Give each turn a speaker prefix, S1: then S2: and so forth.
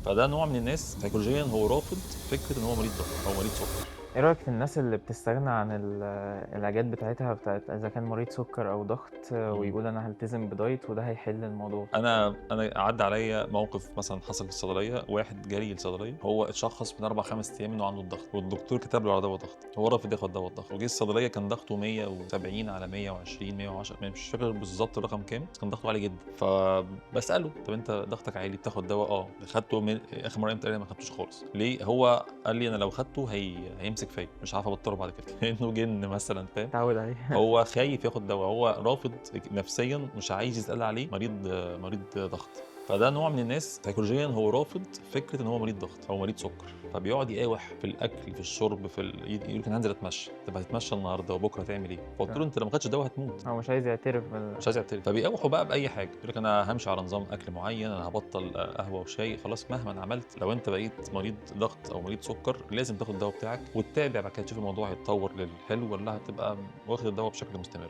S1: فده نوع من الناس سيكولوجيا هو رافض فكرة ان هو مريض ضغط او مريض سكر.
S2: ايه رأيك في الناس اللي بتستغنى عن العلاجات بتاعتها، بتاعت اذا كان مريض سكر او ضغط، ويقول انا هلتزم ب diet وده هيحل الموضوع؟
S1: انا عدى عليا موقف مثلا حصل في الصيدليه، واحد جالي الصيدلية هو اتشخص من 4 5 ايام انه عنده الضغط، والدكتور كتب له على دواء ضغط، هو رافض ياخد دواء الضغط، وجه الصيدلية كان ضغطه 170 على 120 110، مش فاكر بالظبط الرقم كام، بس كان ضغطه عالي جدا. فبساله طب انت ضغطك عالي بتاخد دواء؟ اه خدته من اخر مرة امتى؟ قال لي ما خدتوش خالص. ليه؟ هو قال لي انا لو خدته هيمسك فيا، مش عارف ابطله بعد كده كانه جن مثلا، فاهم؟
S2: تعود عليه.
S1: هو خايف ياخد دواء، هو رافض نفسيا، مش عايز يتقال عليه مريض ضغط. فده نوع من الناس سيكولوجيا هو رافض فكرة ان هو مريض ضغط او مريض سكر، فبيقعد يقاوح في الاكل في الشرب في يقول لك انا هنزل اتمشى، طب هتتمشى النهارده وبكره هتعمل ايه؟ فقلت له انت لو ما خدتش دواء هتموت.
S2: هو مش عايز يعترف
S1: مش عايز يعترف، فبيقاوحوا بقى باي حاجة، يقول لك انا همشي على نظام اكل معين، انا هبطل قهوة وشاي، خلاص مهما عملت لو انت بقيت مريض ضغط او مريض سكر لازم تاخد الدواء بتاعك وتتابع بعد كده، تشوف الموضوع هيتطور للحلو ولا هتبقى واخد الدواء بشكل مستمر.